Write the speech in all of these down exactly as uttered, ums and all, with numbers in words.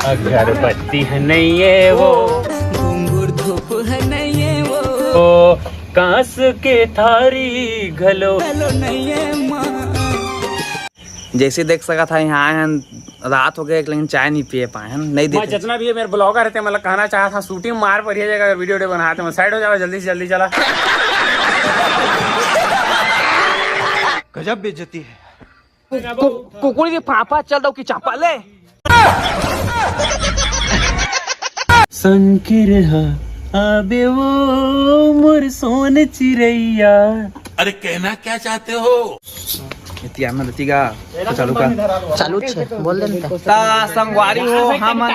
अगरबत्ती ह नइये वो, घुंगुर धूप ह नइये वो, ओ कांस के थारी घलो, घलो नइये माँ। जैसे देख सकत हा, यहाँ आए हन, रात हो गए, लेकिन चाय नहीं पिए पाए हन, नहीं मैं देते। जितना भी है मेरे ब्लॉगर है, मतलब कहना चाहता हूँ, शूटिंग मार पर ही जाएगा, अगर वीडियो वीडियो बनाते हैं, साइड हो जाओ, जल्दी से जल्दी चला। गजब बेइज्जती है। कु-, कुकुर के पापा चल दो कि चापा ले। संकिर हा आबे वो मोर सोन चिरैया। अरे कहना क्या चाहते हो? इतिया में दतिगा चालू का। चालू छे, बोल दे ना। ता संगवारी हो, हम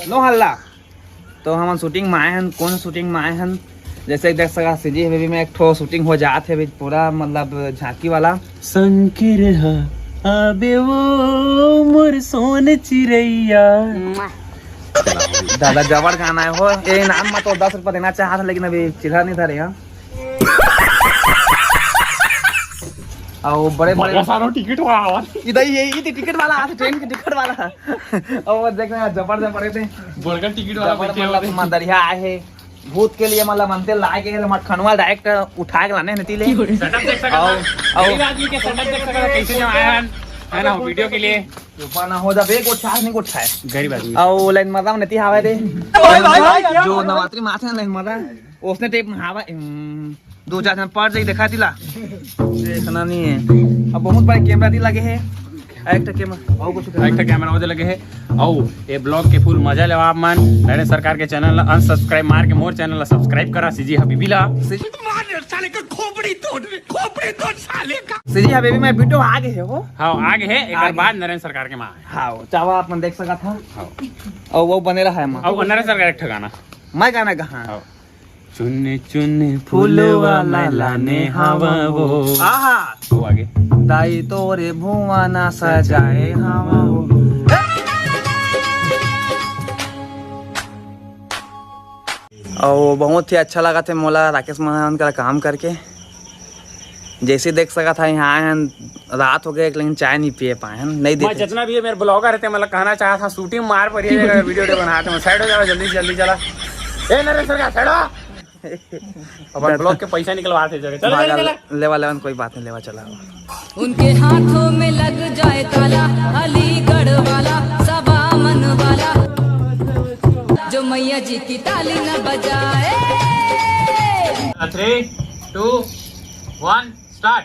नो हल्ला। तो हमन शूटिंग में आए हन। कौन शूटिंग में आए हन? जैसे देख सका, सीजी हवेली में एक ठो शूटिंग हो जात हे अभी, पूरा मतलब झांकी वाला। संकिर हा आबे वो मोर सोन चिरैया। दादा जबर गाना है हो। ये इनाम में तो दस रुपया देना चाहत हन, लेकिन अभी चिल्लर नहीं धरे हन। अउ बड़े बड़े बड़ा सारा टिकट वाला आवा। इधर ये, ये टिकट वाला आथे, ट्रेन के टिकट वाला। अउ वो देख ना, जबर जबर थे। बड़का टिकट वाला जबर बैठे मतलब होते। मदरिया आए हे। भूत के लिए मतलब अंते लाए के हे, मटखनवा डायरेक्ट उठा के लाने नती ले। सेटअप देख सकत अउ, हन। अउ गरीब आदमी के सेटअप देख सकत हन, कैसे जो आए हन, है ना, वीडियो के लिए। ऊपर ना हो जाबे, गोठा नहीं गोठा है। गरीब आदमी। अउ लाइन माता नती हावे दे। भाई, भाई, भाई, जो नवरात्रि में आथे ना लाइन माता, उसने टेप में हावा, हम्म, दो चार जन पड़ जाई, देखा दिला। देखना नहीं है। अब बहुत बड़े कैमरा दी लगे है। एक ठो कैमरा, और कुछ एक ठो कैमरा वो लगे है। अउ ये ब्लॉग के फुल मजा लेवा आप मन। नरेंद्र सरकार के चैनल ला अनसब्सक्राइब मार के मोर चैनल ला सब्सक्राइब करा, सीजी हबीबी ला। मार साले का खोपड़ी तोड़, खोपड़ी तोड़ साले का। सीजी हबीबी में वीडियो आ गए है वो। हाँ, आ गए है। एक आ बार गए। बाद नरेंद्र सरकार के माँ। हाँ, चावा आप मन देख सका था। हाँ। और वो बने रहा है माँ। और नरेंद्र सरकार एक ठो गाना। मैं गाना कहाँ? हाँ। चुन्नी चुन्नी फूल वाला लाने हवा वो। आहा। वो आगे। दाई तोरे भुआना सजाए हवा वो। अउ बहुत ही अच्छा लगा थे मोला राकेश मोहन का काम करके। जैसे देख सका था, यहाँ आए हन, रात हो गए, लेकिन चाय नहीं पिए पाए हन, नहीं मैं देते। जितना भी है मेरे ब्लॉगर है, मतलब कहना चाहता हूँ, शूटिंग मार पर ही है, वीडियो वीडियो बनाते हैं, साइड हो जाओ, जल्दी से जल्दी चला। ए नरेश सरकार, साइड हो। अपन ब्लॉग के पैसा निकलवा थे जगह। चला, चला, भागा, चला। लेवा लेवन कोई बात नहीं, लेवा चला। उनके हाथों में लग जाए ताला, अलीगढ़ वाला, सबामन वाला, जो मैया जी की ताली न बजाए। Three, two, one, start।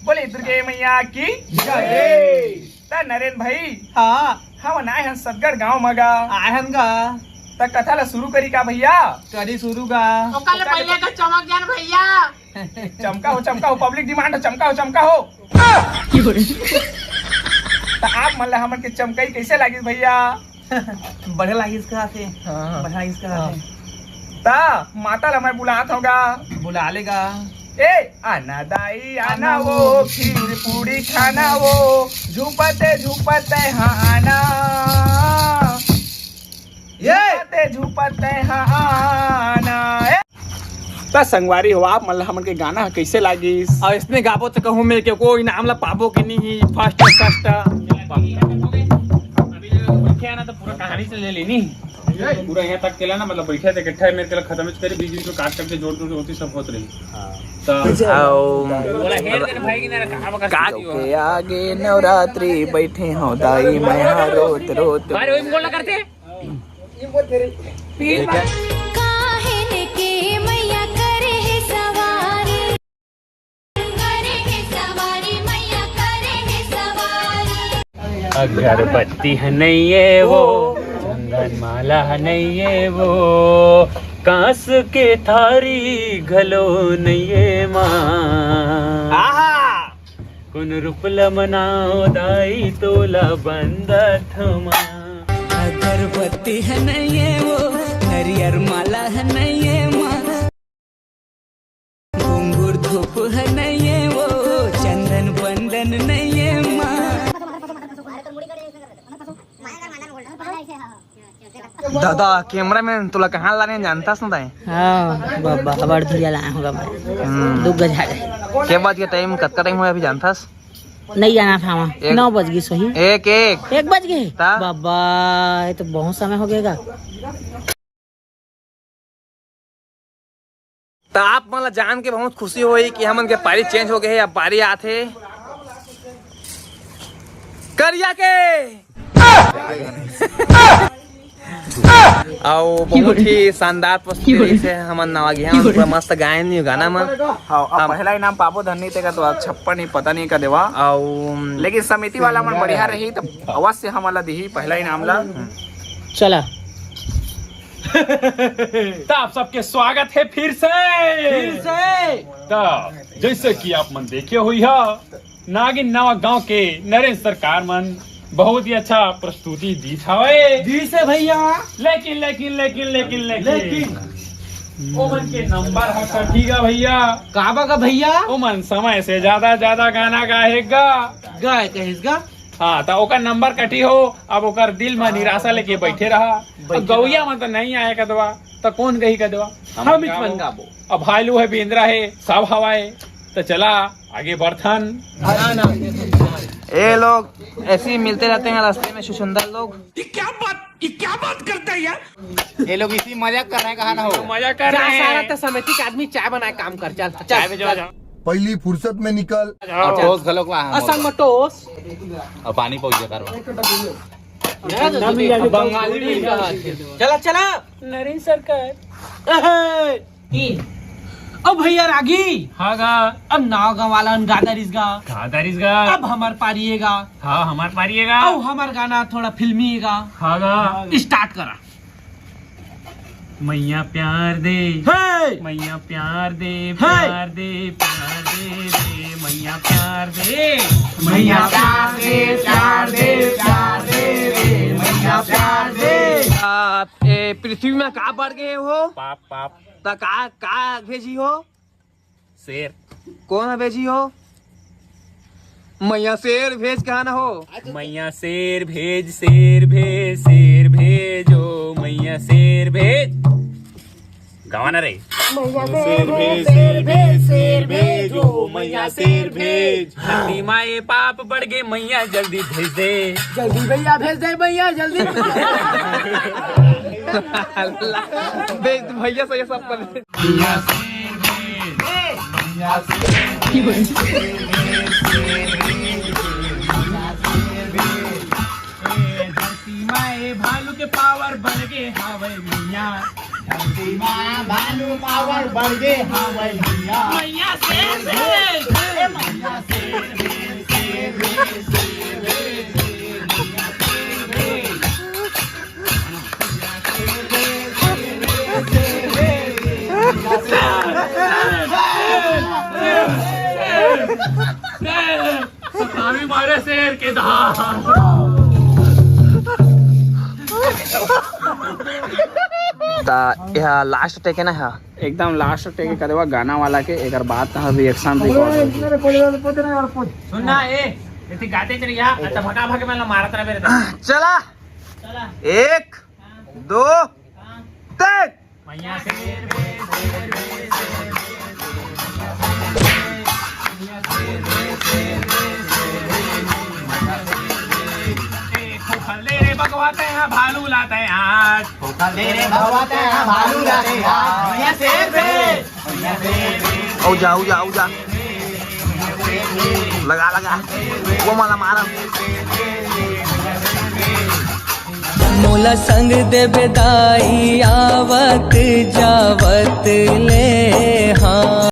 बोले दुर्गे मैया की जय। त नरेन भाई, हाँ। हमन आए हन सतगढ़ गांव म गा। आए हन गा। त कथा ला शुरू करी का भैया? करी शुरू गा। ओकर ले पहले का चमक जान भैया। चमका हो, चमका हो, पब्लिक डिमांड हो, चमका हो, चमका हो। त आप मन ला हमन के चमकई कैसे लागिस भैया? बढ़िया लागिस का से? हाँ। बढ़िया लागिस का हाँ। से? त माता ला मैं बुलात हूँ गा। बुला लेगा। ए, आना दाई, आना वो, खीर पूड़ी खाना वो, झूपते झूपते हाँ आना। ये ते झूपते हाँ आना। ए। त संगवारी हो, आप मन ल हमन के गाना ह कइसे लागिस? अउ इसने गाबो त कहूँ मिल के कोई इनाम ला पाबो कि नहीं, फर्स्ट, फर्स्ट। अभी जो बैठे हैं ना, तो पूरा कहानी से ले लेनी। पूरा यहाँ तक के ला ना, मतलब बैठे थे इकट्ठा, मेरे के ला खत्म करी, बीच बीच में काट करके जोड़ जोड़ होती सब होत रही। हाँ। तो अउ बोला, "हे तेरे भाई की ना कहाँ बका का सीधी हो?" के आगे नवरात्रि बैठे हो दाई मैं हा रोत रोत। अरे वही बोला करते। काहे ने के मैया करे है सवारी। करे है सवारी, मैया करे है सवारी। अगरबत्ती ह नइये वो, चंदन माला ह नइये वो, कांस के थारी घलो नइये माँ। आहा! कोन रूप ल मनाओ दाई तोला बंदत माँ। अगरबत्ती ह नइये वो, नरियर माला ह नइये माँ। घुंगुर धूप ह नइये वो, चंदन बंदन नइये माँ। दादा, कैमरामैन, तोला कहाँ लाने जानथस न तैं? हाँ, बाबा, हबड़ धुरिया लाए होगा मैं। हम्म। दू गज हटे। के बज के टाइम, कतका टाइम होय अभी जानथस? नहीं जाना था वहाँ। एक नौ बज गई सोही। एक, एक। एक बज गए? ता? बाबा, ये तो बहुत समय हो गएगा। त आप मन ला जान के बहुत खुशी होही कि हमन के पारी चेंज हो गए हे, अब पारी आथे करिया के। अउ बहुत ही शानदार प्रस्तुति रहिस हे हमन नवा गे हन, पूरा मस्त गायन हे गाना मन। हाँ, अब हम पहला इनाम पाबो धन्नी तेका तो छप्पन ही पता नहीं का देवा। अउ लेकिन समिति वाला मन बढ़िया रही तो अवश्य हमन ला दिही पहला इनाम ला। चला। त आप सबके स्वागत है फिर से। फिर से। त जैसे कि आप मन देखे हुई है, नागिन नवा गांव के नरेंद्र सरकार मन बहुत ही अच्छा प्रस्तुति दीस हवे। दीस हे भैया। लेकिन, लेकिन, लेकिन, लेकिन, लेकिन, लेकिन। ओमन के नंबर ह कटी गा भैया। काबर गा भैया? ओमन समय से ज्यादा, ज्यादा गाना गाए गा। गाए कहिस गा। हाँ, त ओकर नंबर कटी हो, अब ओकर दिल म निराशा लेके बैठे रहा। अब गौया म त नहीं आए कदवा, त कौन गही कदवा? हम ही मन गाबो। अब भाईलू है, बेंदरा है, सब हवाए, त चला आगे बढ़थन। ए लोग, ऐसे ही मिलते रहते हैं रास्ते में सुंदर लोग। ये क्या बात, ये क्या बात करता है यार? ये लोग इसी मजाक कर रहे हैं, कहा ना हो। मजाक कर रहे हैं। सारा तो समिति के आदमी चाय बनाए काम कर, चल, चल, चाय भेजो, चल। जाओ। पहली फुर्सत में निकल। और टोस घलोक ला हम। असंग में टोस। और पानी पहुंच जाता रहो। बंगाली भी कहा थे। चला, चला। नरेंद्र सरकार। अब भैया रागी। हाँ गा। अब नाव गाँव वाला गा दरिस गा। गा दरिस गा। अब हमार पारी हे गा। हाँ, हमार पारी हे गा। अब हमार गाना थोड़ा फिल्मी हे गा। हाँ गा। स्टार्ट करा। मैया प्यार दे। हे। मैया प्यार दे, हे। प्यार दे, प्यार दे रे, मैया प्यार दे। मैया प्यार दे, प्यार दे, प्यार दे रे, मैया प्यार दे। आ, ए, पृथ्वी में का बढ़ गए हो? पाप, पाप। त का, का भेजी हो? शेर। कौन ह भेजी हो? मैया शेर भेज कहा ना हो? मैया शेर भेज, शेर भेज, शेर भेज, ओ मैया शेर भेज। गावा ना रे। मैया शेर भेज, शेर भेज, शेर भेज, ओ मैया शेर भेज। धरती माँ ये पाप बढ़ गए, मैया जल्दी भेज दे। जल्दी भैया भेज दे, भैया जल्दी। भेज दे भैया, सही सब कर दे। ए, धरती माँ, ए भालू के पावर बढ़ गे हावय मैया। धरती माँ, भालू पावर बढ़ गे हावय मैया। मैया शेर भेज। ए, मैया शेर भेज, शेर भेज, शेर भेज, शेर भेज, मैया शेर भेज। सतावी मारे शेर के धार। ता यह लास्ट टेक है ना? हाँ, एकदम लास्ट टेक करे हुआ गाना वाला के, एकर बाद तहाँ रिएक्शन रिकॉर्ड होगी। सुनना ए, इतनी गाते चली यहाँ, अच्छा भगा भगा मैं मारत रहे मेरे। चला। चला। एक, दो, तीन। मैया शेर भेज, शेर भेज, शेर भेज, मैया शेर भेज, शेर भेज, शेर भेज, मैया शेर भेज। ए, खोखल दे रे बगवा, तैं हा भालू ला तैं आज। खोखल दे रे बगवा, तैं हा भालू ला तैं आज। मैया शेर भेज। आऊ जा, आऊ जा, आऊ जा। लगा, लगा। वो माला मारा। मोला संग देबे दाई आवत जावत ले हाँ।